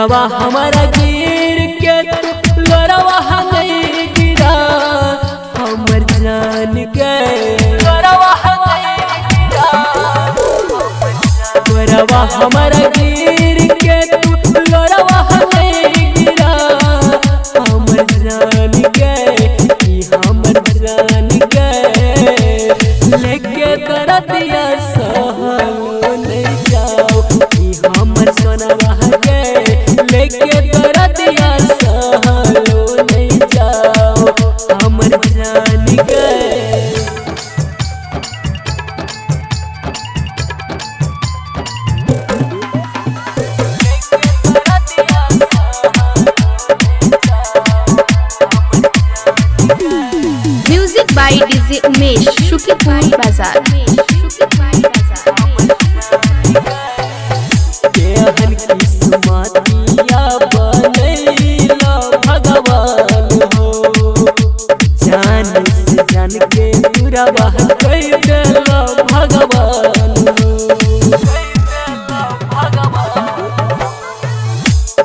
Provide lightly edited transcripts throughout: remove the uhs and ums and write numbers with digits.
कोरवा हमारा गिर के तू लोरवा नहीं गिरा हमर जान के। लोरवा नहीं गिरा, कोरवा हमारा गिर के तू लोरवा नहीं गिरा हमर जान के, हमर जान के। लेके दरदिया सहलो नहीं जाओ हमर सोनवा के, लेके दरदिया सहलो नहीं जाओ हमर जान के। Music by DJ Umesh, Shukipur Bazaar. केहन किस्मतिया बनैला भगवान हो, जान से जान के दूरवा कह देला भगवान हो।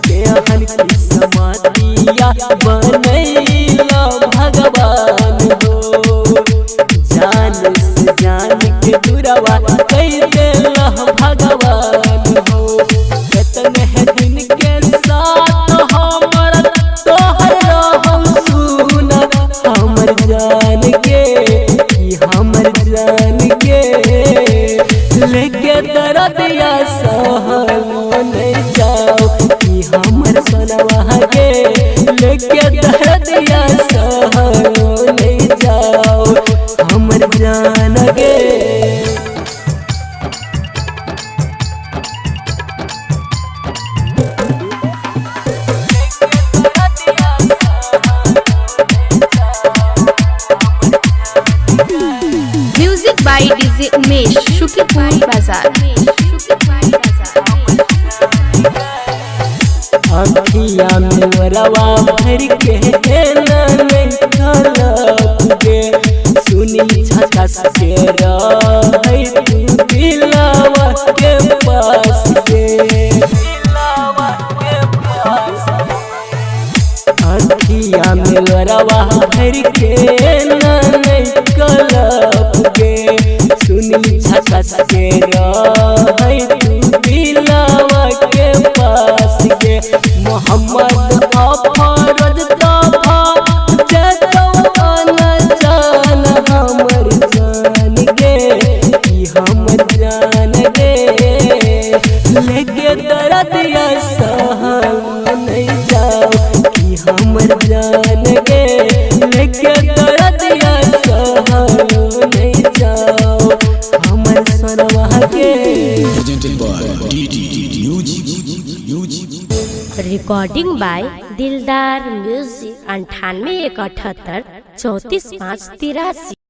केहन किस्मतिया बनैला भगवान हो, जान से जान के दूरवा कह देला भगवान हो। केतने दिन के साथ हमर तोहर रहम सुन हमर जान के, हमर जान के। लेके दरदिया सहलो नहीं जाओ हमर सोनवा के, लेके दरदिया सहलो नहीं जाओ हमर जान के। Music by DJ Umesh, Shukipur Bazaar. अखिया में रवा भर के के सुनी छकस के रह तू दिलावा के पास के। अखिया में रवा भर के के सुनी छकस के रह तू दिलावा के पास के। मोहम्मद अफरोज तोफा जतो जान हमर जान गे, हमर जान गे। लेके दरदिया सहलो नहीं जाओ हमर जान गे, लेके दरदिया सहलो नहीं जाओ हमर सोनवा के। Presented by DD Music. Music. Recording by Dildar music 98 178 34 5 83।